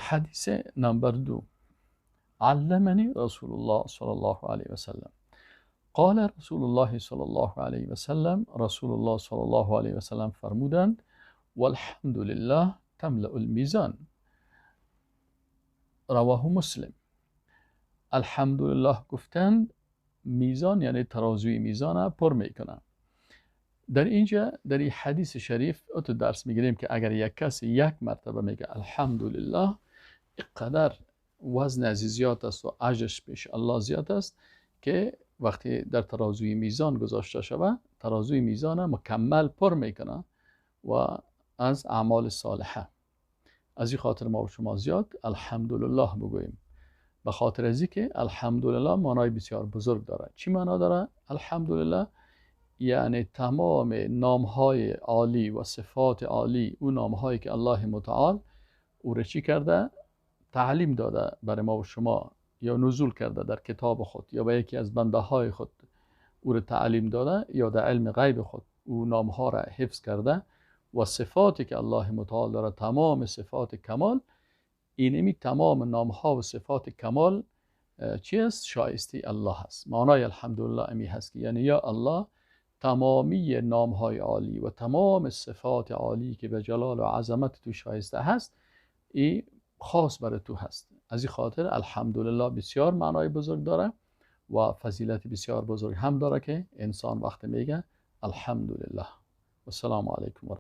حدیث نمبر 2، علمني رسول الله صلى الله عليه وسلم، قال رسول الله صلى الله عليه وسلم، رسول الله صلى الله عليه وسلم فرمودند والحمد لله تملأ الميزان، رواه مسلم. الحمدلله گفتند میزان یعنی ترازوی میزان پر میکنه. در اینجا در این حدیث شریف تو درس میگیریم که اگر یک کسی یک مرتبه میگه الحمدلله، اینقدر وزن از زیاد است و اجرش پیش الله زیاد است که وقتی در ترازوی میزان گذاشته شود، ترازوی میزان مکمل پر میکنه و از اعمال صالحه. از این خاطر ما و شما زیاد الحمدلله بگوییم، به خاطر از که الحمدلله معنای بسیار بزرگ داره. چی معنا داره؟ الحمدلله یعنی تمام نامهای عالی و صفات عالی، اون نامهایی که الله متعال او را چی کرده؟ تعلیم داده برای ما و شما، یا نزول کرده در کتاب خود، یا به یکی از بنده های خود او را تعلیم داده، یا در علم غیب خود او نامها را حفظ کرده و صفاتی که الله متعال داره، تمام صفات کمال، اینمی تمام نامها و صفات کمال چی است؟ شایسته الله است. معنای الحمدلله امی هست که یعنی یا الله تمامی نامهای عالی و تمام صفات عالی که به جلال و عظمت تو شایسته هست، ای خاص برای تو هست. از این خاطر الحمدلله بسیار معنای بزرگ داره و فضیلت بسیار بزرگ هم داره که انسان وقت میگه الحمدلله. و السلام علیکم.